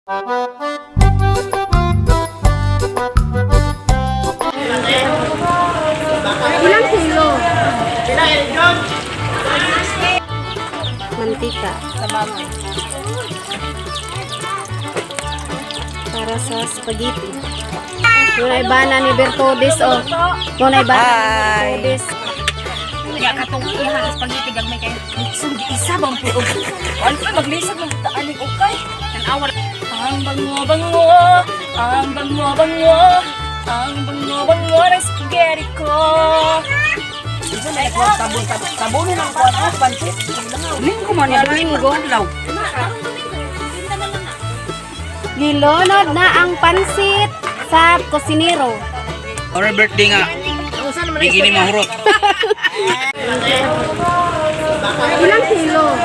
Ilang kilo? Mantika. Para sa spaghetti. Muna ibana ni Bertodes, oh. Muna ibana ni Bertodes. Ya katong iha spaghetti gagmay kay sund isa bang puog. Ano pa maglisod man ta aning ukay. Tan-awa ang bango bango, ang bango bango, ang bango bango ng spaghetti ko. Sabon sabon ng kuwan pansit. Linggo man ya Linggo. Gilunod na ang pansit sa kusinero. Our birthday nga. Di kini mahurot. Ilang kilo?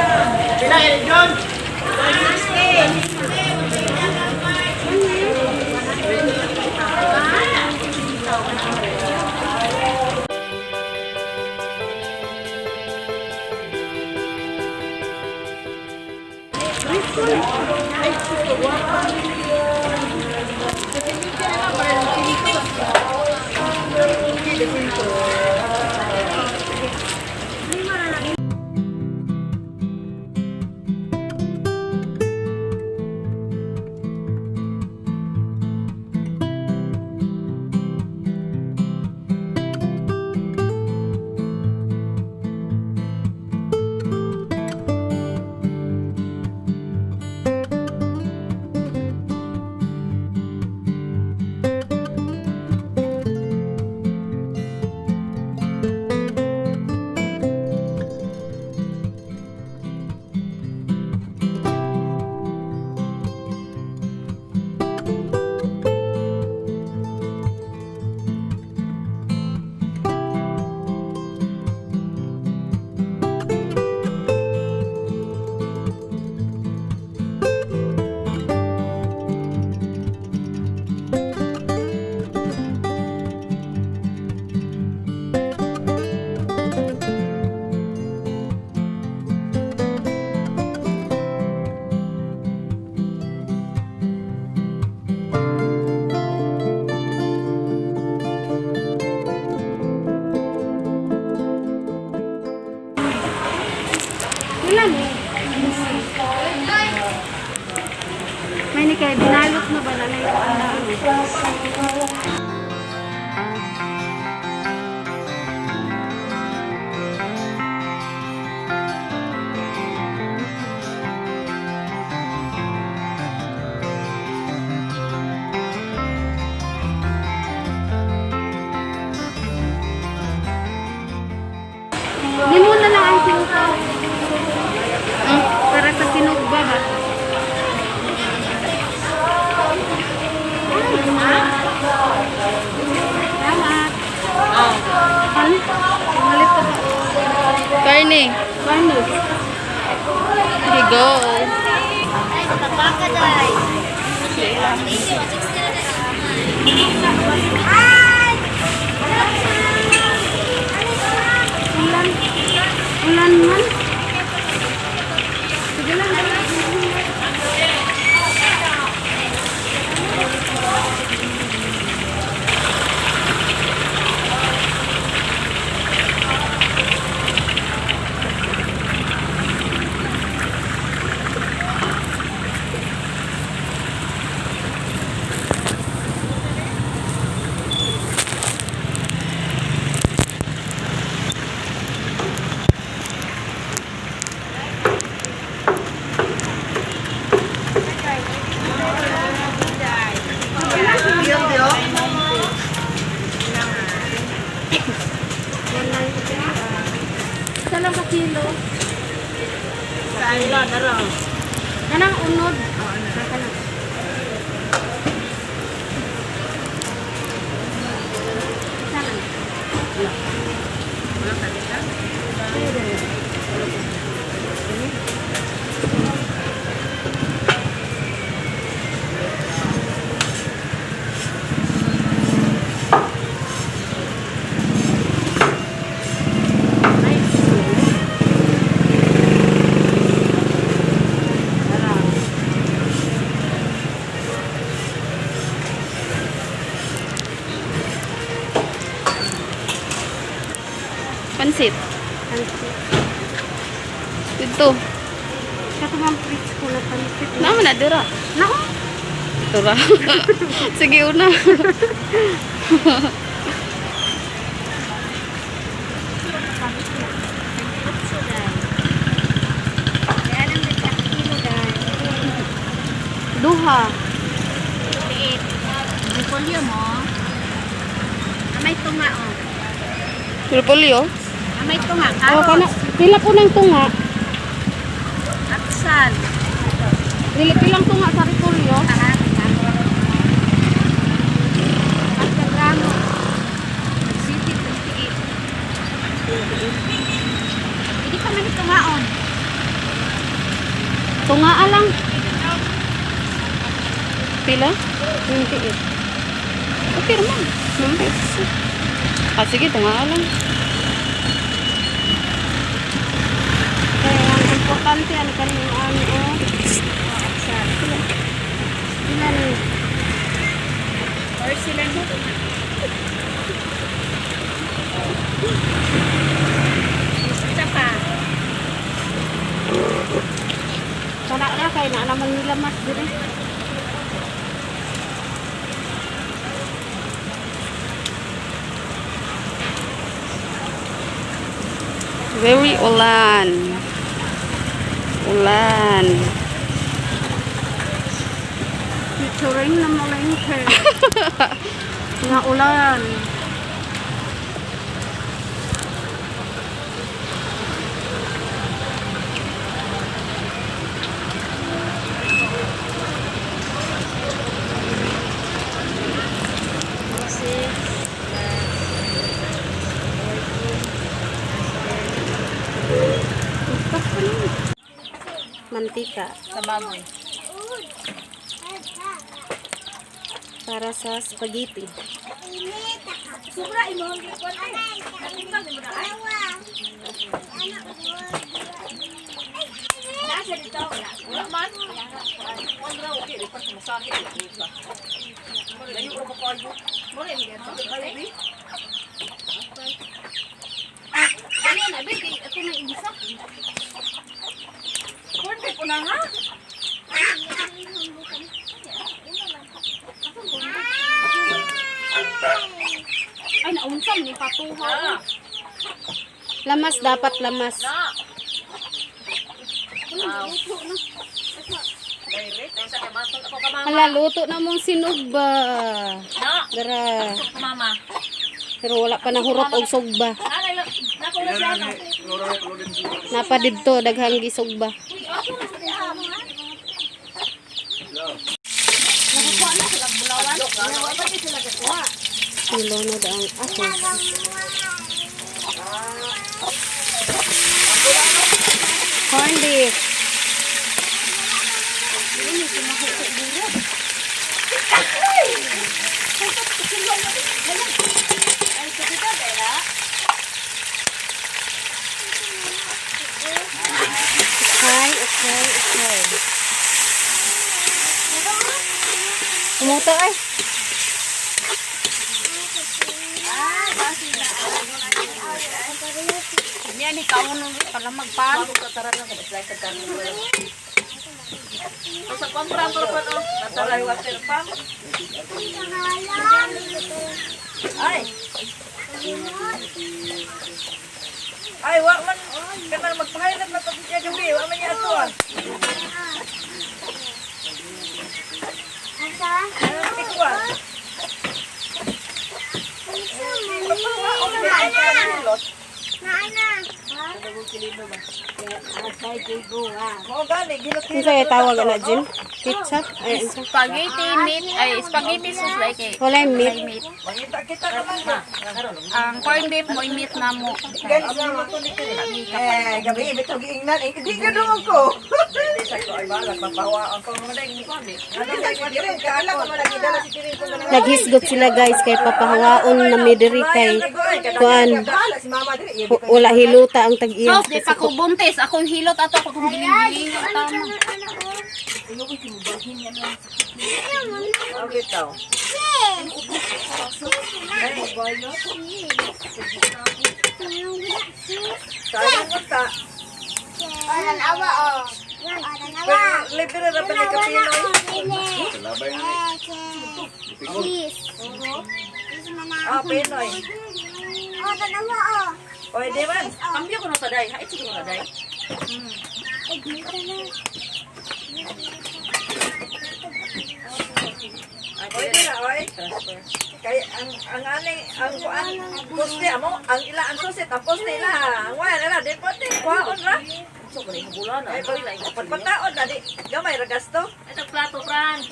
Ilan eh? May ni kay binalot na ba na na yung ano? Di mo na lang ang singkaw. Para sa sinugba ba? Salamat. Ano? Malit pa. Karne. Paano? Here go. Ulan. Ulan man. Sige lang. Isa lang ka kilo. Kanang unod. Oo, kanang. Isa lang. Pansit. Pansit. Dito. Kato man fridge ko na pansit. Naman na dira. Nako. Tura. Sige una. Duha. Repolyo mo. Amay tunga oh. Repolyo. Amay tunga. Oh, kana Carrots. pila po ng tunga? Atsal. Dili pilang tunga sa repolyo? Kahati. At gramo. City 28. Hindi pa man tungaon. Tunga lang. Pila? 28. Okay naman. Ah, sige, tunga lang. Kaya ang importante ano kaning ano oh. Atsal. Pila ni? Or sila mo tunga. Isa pa. Kana ra kay na naman nila mas dire. Very ulan. Ulan. Featuring na malengke. Nga ulan. Six. Mantika Sa baboy. para sa spaghetti. Sobra imong gikuan ay. Nasa dito wala. Wala man. Wala ra okay, pa sa masahe. Layo ra ba kayo? Mura imong gikuan. Ay, Dali na bi kay ako na igisa. Corn beef una ha? Ay naunsa ni patuha. Lamas dapat lamas. Na. Direct sa kay Matol ako ka mama. Hala, luto na mong sinugba. Na. Dara. Mama. Pero wala pa nahurot og sugba. Nanay lang. Nako na siya. no? Napa didto daghang gisugba. Kilo na daang ako. Corn beef. Okay. Kumuta ay. Niya ni kaon pala magpan. Sa compra pero pa no. Nataray water pump. Ay. Ay, wa man kanang magpahayag na pag siya gabi, wa man niya ato ah. Ano tikwa? Mo gani gilot Unsa kay tawag ana Jim? Ketchup? Ay, unsa? Spaghetti meat. Ay, spaghetti sauce like eh. Walay meat. Mangita kita naman ba. Ang corn beef mo meat na mo. Gani sa mga tulik eh, gabi bitaw giingnan eh di ganoon ko. Ay balak papawa ang mga dai ni kaala ko man dala si Kirin ko Naghisgot sila guys kay papahawaon na mi diri kay kuan si mama diri wala hiluta ang tag-iya. Sauce, di pa ko buntis. Akong hilot ato ako kung giling-giling. Tama. Ang bitaw. Sayang mo ta. Pero libre na pala ka Pinoy. Kalabay na ni. Ah, Pinoy. Pwede man. Cambio ko na taday. Hait ko na taday. Pwede na, oy. Kay ang ani ang kuan poste amo ang ila ang susit ang poste ila ang wala na di poste kuhaon ra. So ko na bulan na. Ay pagpataon na di gamay ra gasto. Ito plato, Franz.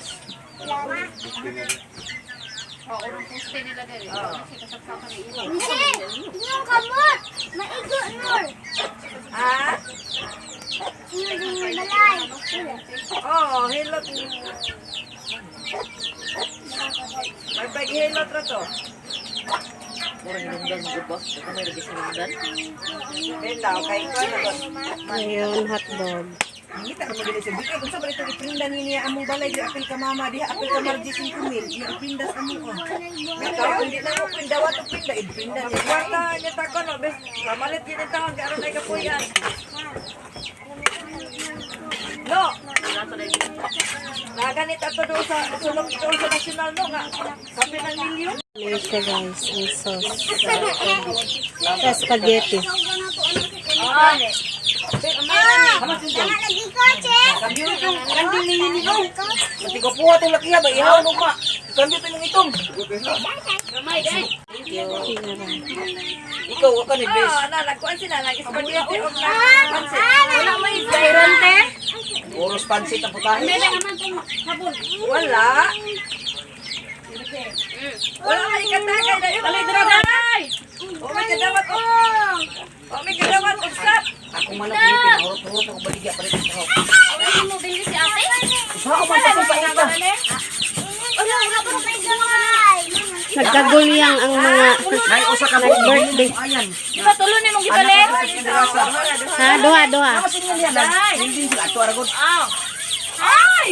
Inyong kamot! Maigo, Nor! Ah, Inyong balay! oh, hilot. May paghilot ra to. Murang hinungdan mo ba? Kamay lagi sa hinungdan. Bitaw kay kuan na to. Ayun, hotdog. Ngita ka mo dili sa bigay kung sa balito iprinda ni niya among balay di apil ka mama diha apil ka Margie 5,000 iya iprinda sa amo ko. Bitaw hindi na ko prinda wa to prinda iprinda niya. Kwarta niya ta ko no bes mamalit gid ang taon kay aron ay kapuyan. No. Naganit ato doon sa sulok doon sa national no nga. Sabi ng milyon. Ano siya guys, ang sauce. Sa spaghetti. Lagi ko, che! Kambyo itong kandil ni ni no. Pati ko puha tong laki ba ihaw mo pa. Kambyo tong itong. Ikaw wa ka ni bes. Oh, na nagkuan sila nag spaghetti og na pansit. Wala may ironte. Oros pansit ang putahe. Wala. Wala may katagay na yun. Dali dira day. Oh, may kadawat oh. Oh, may kadawat og sap. Ako man ang Pilipin, hurot-hurot ako baligya palit ko. Ay, mo bindi si ate? Usa man sa sa ita. Wala, wala pa sa balay! Nagkagulyang ang mga Nay usa ka mo. nag-birthday. Ayan. Di ba tulo ni mong gipalit? Ha, duha, duha. Mas inyo niya lang. Hindi sila ato aragon. Ay!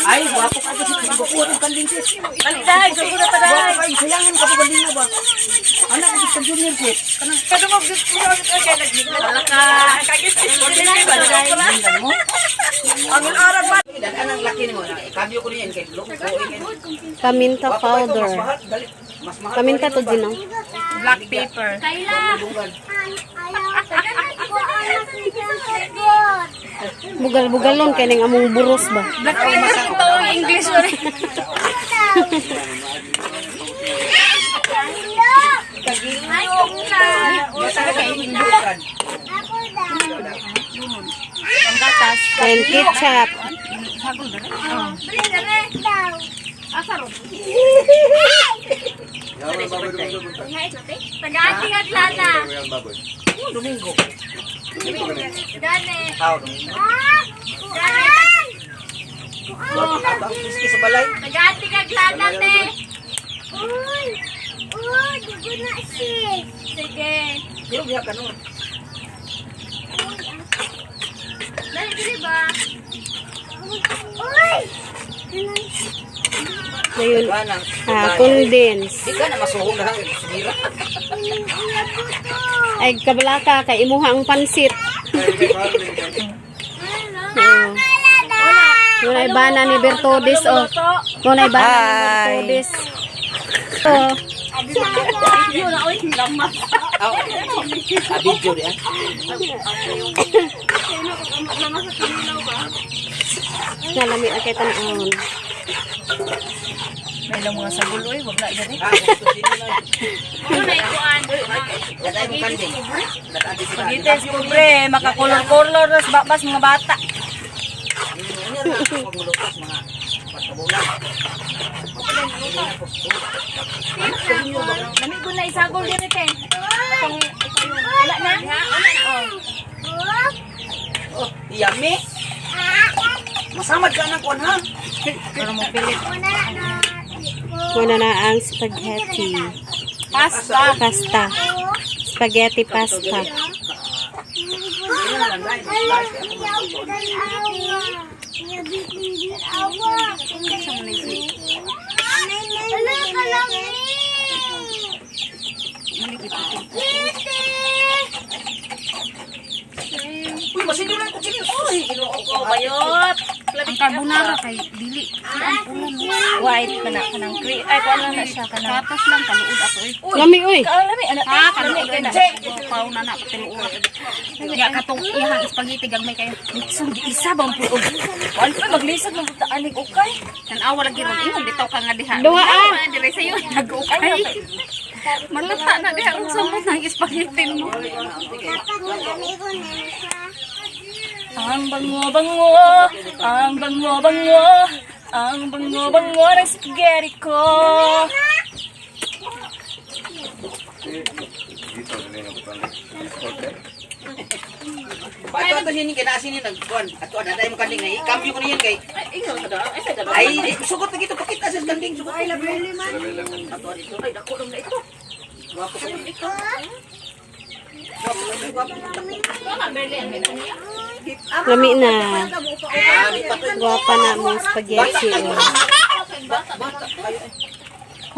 Ay, wapo ka kasi kuha tong kanding sis. Dali day, gusto na taday. Wapo kayo, sayangin ka po kanding na ba? Anak ko sa junior sis. Kanang Kadungog gusto ko kay nagwala ka. Kagis kanding mo. Ang oras ba? Anang laki nimo. Kambyo ko niyan kay loko ko. Paminta Wapo kayo, powder. mas mahal, dali. Mas mahal. Paminta to, Gino. Black paper. Kayla! Bugal-bugalon kay ning among buros ba. Black paper ito ang English sorry. Hindukan. Panggatas. And ketchup. Taga-ati nga Lana. Baboy. Domingo. Gani. Aw, Domingo. Wapo ka ang sa balay. Taga-ati ka Lana, te. Uy! Uy! Dugo na sis! Sige. Pero biya ka nun. Dali, dili ba? Uy! Ayun, Kanang. ah, condense. Di ka na masuhog na hangin. Sinira. Ay, kabalaka, kay imuha ang pansit. Oo. Muna ibana ni Bertodis, oh. Muna ibana ni Bertodis. Oh, Video na oy, lamas. Aw. Ah, video di ah. Lamas sa tinilaw ba? nalami na kay tanawon. May lang mga sagol oy, wag na dali. Ah, gusto sino na. Ano na ikuan? Daday mo kanding. Daday sila. Gites pobre, makakolor-kolor nas babas mga bata. Ano na ako pagmulutos mga pagkabulan. Nami ko na isagol diri te. Atong wala na. Wala na. Oh. Oh, yummy. Masamad ka ng kuan ha. Pero mo pilit. Muna na ang spaghetti. Pasta. Pasta. Spaghetti pasta. na lang dai. Wala ka lang eh. Kitty! Uy, masinyo lang ko kini. Uy, Ginoo ko. Bayot. Ang carbonara kay dili. White man na kanang cream. Ay, kuan lang na siya kanang. Katas lang kaluod ato eh. Lami oy. Lami ana. Ha, kaluod na. Paw na na tinuod. Ya katong iyang spaghetti gagmay kayo. Litson di isa bang puog. Kuan pa maglisod man ta aning ukay. Tan-awa lagi ron ingon bitaw ka nga diha. Duha, ah. Dire sayo nag-ukay. Malata na diha ron sa ng spaghetti mo. Ang bango bango, ang bango bango, ang bango bango ng spaghetti ko. Ato ato sini kay naa sini nagkuan. Ato ana dai mo kanding ay cambio ko niyan kay. Ay, sugot na gito pakita sa kanding sugot. Ay, labi man. Ato dito ay dako na ito. Gwapo ko ito. Gwapo, gwapo. Lami na. Ah, di pa to. Gwapa na mo spaghetti. Oh.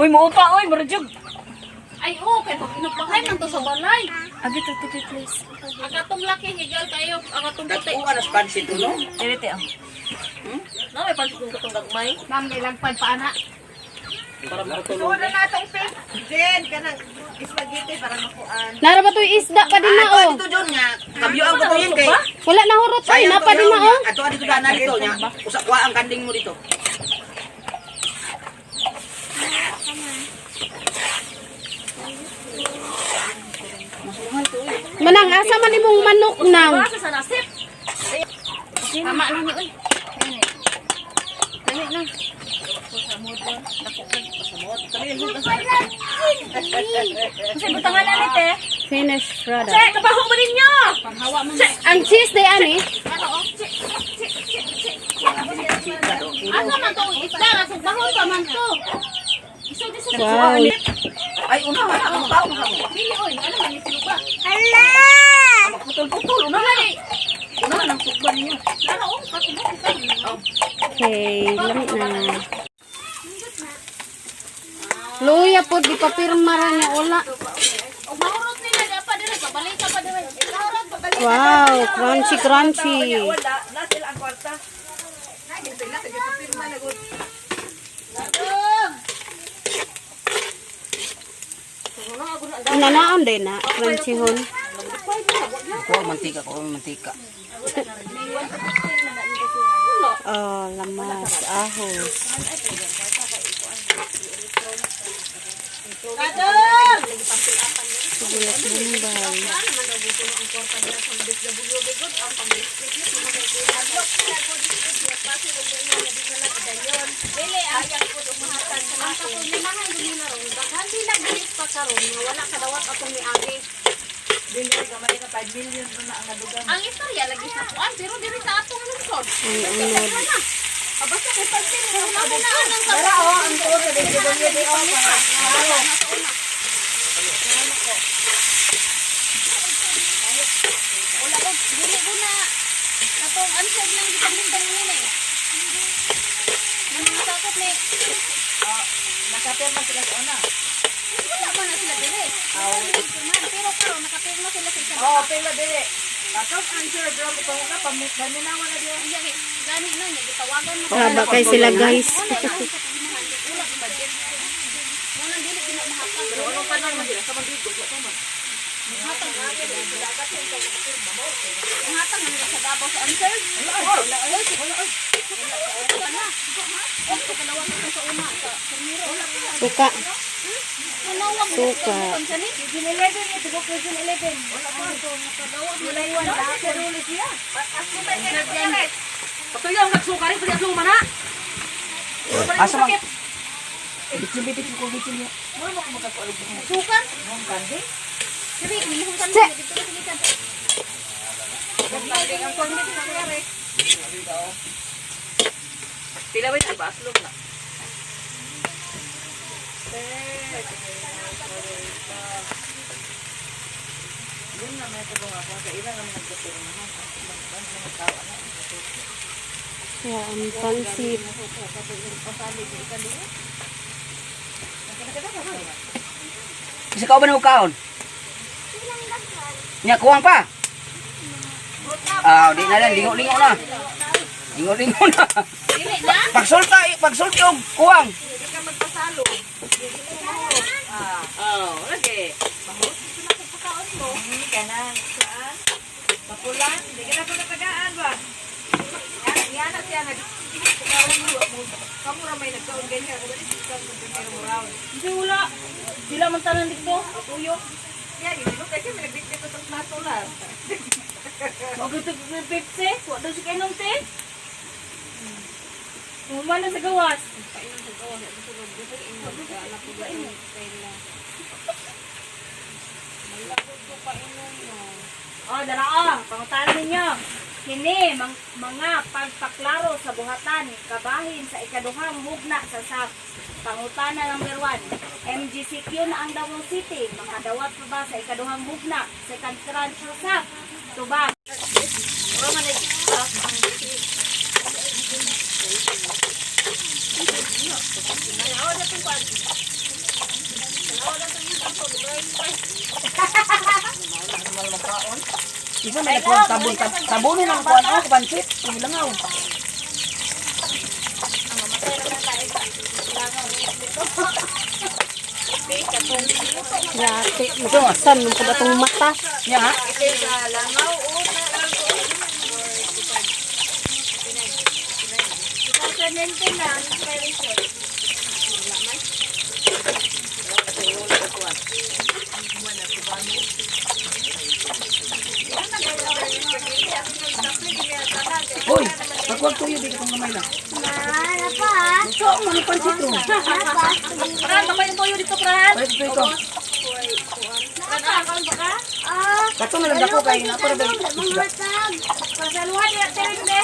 Hoy, muupa oy, murjug. Ay oh, kay pag man to sa balay. Abi to to please. Ang atong laki higal kayo, ang atong puti. Dako na pansit no. Irite ah. No, may pansit kong katong gagmay. Ma'am, nilagpad pa ana. Para makatulong. Wala na atong pin. Jen, kanang spaghetti para makuan. Nara ba to'y isda pa din na Ato oh. dito John nga kambyoan ko to yan kay. Wala na hurot oy, Sayang napa to din na oh. Ato dito dana dito nya. Usa kuha ang kanding mo dito. Manang asa man imong manok nang. Asa sa nasip? Tama na ni oy. Dali na. Kasi butangan na ni te. Finished product. Che, kabaho ba ninyo? Panghawa man. Ang cheese day ani. Asa man to isda, nasugbahon pa man to. Isod isod. Wow. Ay una ang tao mo. Dili oy, ano man ni siluba. Hala! Putol-putol una. Dali. Una nang sugba ninyo. Nara oh, kasubo kita. Okay, lami na. Luya po, di pa pirma ra niya wala. Og mahurot nila di pa dire, pabalik ka pa dire. Mahurot pabalik. Wow, crunchy crunchy. Wala, na sila ang kwarta. Sila sa pirma na gud. Nanaon din na, crunchy hon. Ko mantika ko mantika. Oh, lamas, ahos. Sibuyas bombay. Dili ang ang kaproblemahan dili na ron. Daghan sila gilis pa karon nga wala kadawat atong miagi. Dili gamay na 5 million ro na ang nadugang. Ang istorya lagi sa kuan pero diri sa atong lungsod. Ang unod. Abasa kay pagsin na na ang Dara oh, ang tuod sa DSWD oh para. Wala ko dili ko na katong answer lang gitang nila eh. Nang sakop ni Nakapirma sila sa una. wala man na sila dili. Pero karon nakapirma sila sa isa. Oh, pila dili. Atong answer bro, ko ka paminawa na diya. Iya kay gani na niya gitawagan mo. Haba kay sila guys. Wala na ang kaproblemahan kay wala ang budget. Wala dili gina mahatag. Pero anong panon man sila sa mandigos wa pa man. Mahatag Mahatag man sa Davao sa answer. Wala wala wala. Wala. Wala sa una sa Primero. Suka. Manawag mo Suka. sa ni. Patuloy ang nagsuka rin, pati ang mana. Asa man? Sukan. Dili nilihong kan dito sa gikan. Pila ba yung baslog na? Yeah, ang pansit. Isa ka ba na kaon? Nya kuwang pa. Ah, di na lang lingo-lingo na. Lingo-lingo na. Dili na. Pagsulta, pagsulti og kuwang. Oh, lagi. Kanang saan? Papulan? Di ka na po natagaan ba? Yan na siya nag Kamu ra may nagkaon ganyan. Kung dali siya kung primero mo round. Hindi wala. Sila man tanan dito. Tuyo. Yan, hindi ko kasi may nagbitbit ko sa plato lang. Wag ito Pepsi. Wa daw siya kainom te. Humana sa gawas. Oh, dara oh, pangutana ninyo. Kini mga pagpaklaro sa buhatan kabahin sa ikaduhang mugna sa SAP. Pangutana number 1. MGCQ na ang Davao City makadawat pa ba sa ikaduhang mugna second tranche sa SAP? Tubag. Isa may nagkuwang tabon, tabonon ang kuwan ako, pansit, ang langaw. Yate, masan man pud atong mata. Nya ha? Hoy, pagkuwag tuyo dito kung gamay lang. Mana pa? So, ano pansit ro? Napa? Pran, kamay ng toyo dito, Pran. Ay, ito ito. Ah, Kato na lang dako kay na para dali. Mamatag. Pasaluhan niya tere be.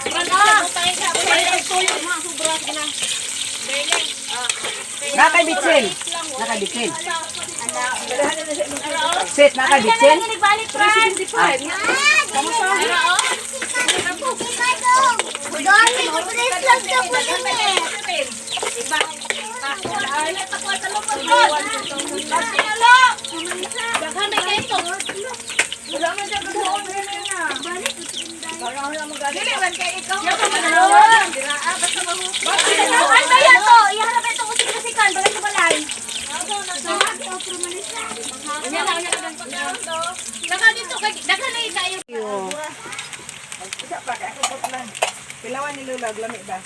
Pran ah. Kamay ng toyo mga sobra na. Na kay bitsin. Na kay bitsin. Sit, na kay bitsin. Balik, Pran. Ah, Dami ko lang sa puno. Daghan may kayo. Dili man kay ikaw. Ay, kaya to. Iharap ito kung sikasikan. Balay sa balay. Unya na, unya na. Daghan dito. Daghan na kayo. Isa pa kay ako putlan. Pilawan ni Lola og lami ba?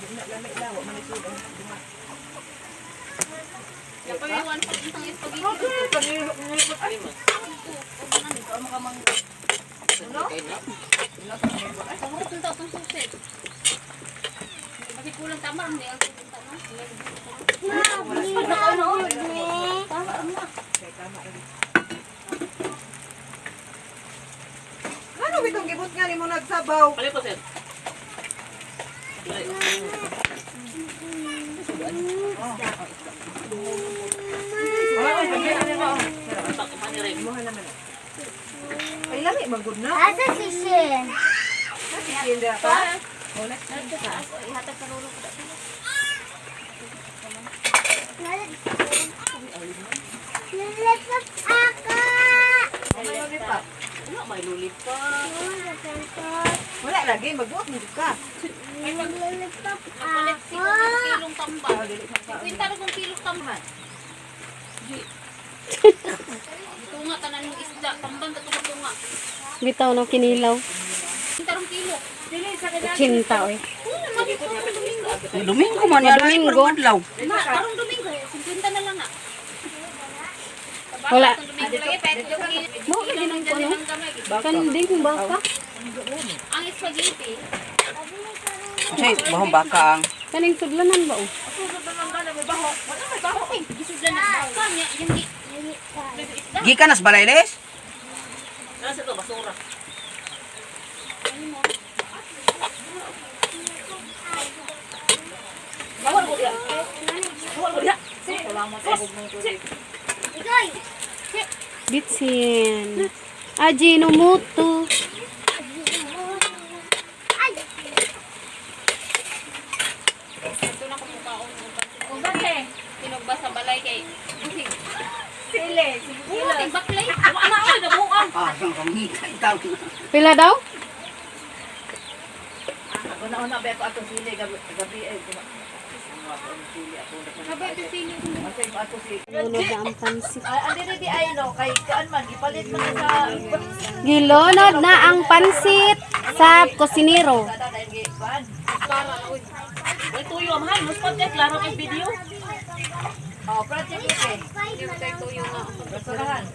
Di na lami la wa man isuod. Duma. Ano bitong gibot nga nimo nagsabaw? Palit po, sir. Imuha naman. Ay lami man gud na. Asa si Shin? Hindi pa. Nalipot ako. Lollipop. Wala, may lollipop. Wala lagi magbuot mo jud ka. Nalipot ako. Kilong tambal. 50 ra kong kilong tambal. Tunga tanan mong isda, tamban ka tunga. Bitaw no kinilaw. 50 rong kilo. 80 oy. Domingo man yan. Domingo. Adlaw. Na, karong Domingo, 50 na lang na. Wala. Domingo lagi pwede yung kilo. Mo lagi nang kuno. Ang gamay. Kanding baka. Ang spaghetti, Say, bahong baka ang. Kaning sudlanan ba oh? gisudlan na baka niya, yung Gikan nas balayles? Nasa to, basura. Bawal ko diya. Bawal ko diya. Ikoy. Bitsin. Ajinomoto. Uban eh. Tinugba sa balay kay Sile. Sile. Baklay. Wala oy, nabuang. Ah, ang kami. Pila daw? Una-una ba ako atong sili gabi gabi ay Lunod na ang pansit. Ay, andi di ay no kay kaan man gipalit man sa Gilunod na ang pansit sa kusinero. sada dahil gi kuan. Uy, tuyo mahal, mas pa kay klaro kay video. Oh, project okay. Restaurant.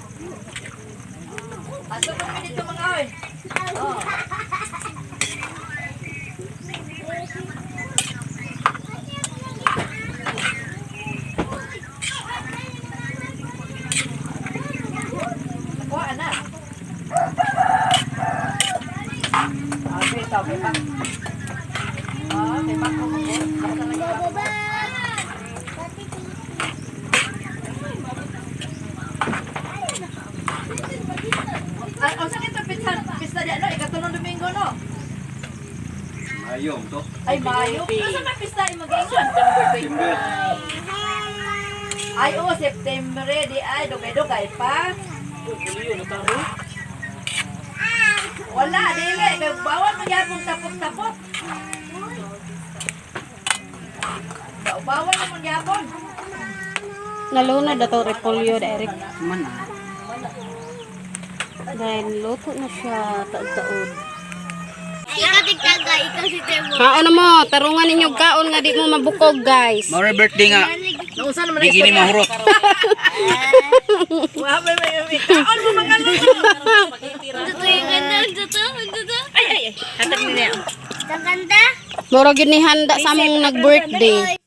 Ato ko mi dito mga oy. Oh. Nakuha na. Ah, bitaw, may pak. Ah, may pak ko. Basta lang ipak. Ay, ang sakit ang pizza, pizza di ano, ikatulong Domingo, no? Mayo to. Ay, Mayo. Nasa may pista ay mag-ingon? Timber. Ay, oo, September, di ay, dugay-dugay pa. Wala, dili. Kay Bawal magyapong tapok-tapok. Bawal na magyapon. Nalunod na to repolyo direct. Man ah. Then luto na siya taod-taod. Ikaw tigtaga, ikaw si Temo. Kaon na mo, tarungan ninyo kaon nga di mo mabukog, guys. Mao birthday nga. Di gini mahurot. Wala may may may. Kaon mo mga luto. Ang totoo yung ganda, ang totoo, ang totoo. Ay ay ay, hatag niya. Ang ganda. Mura gyud ni handa sa among nag-birthday.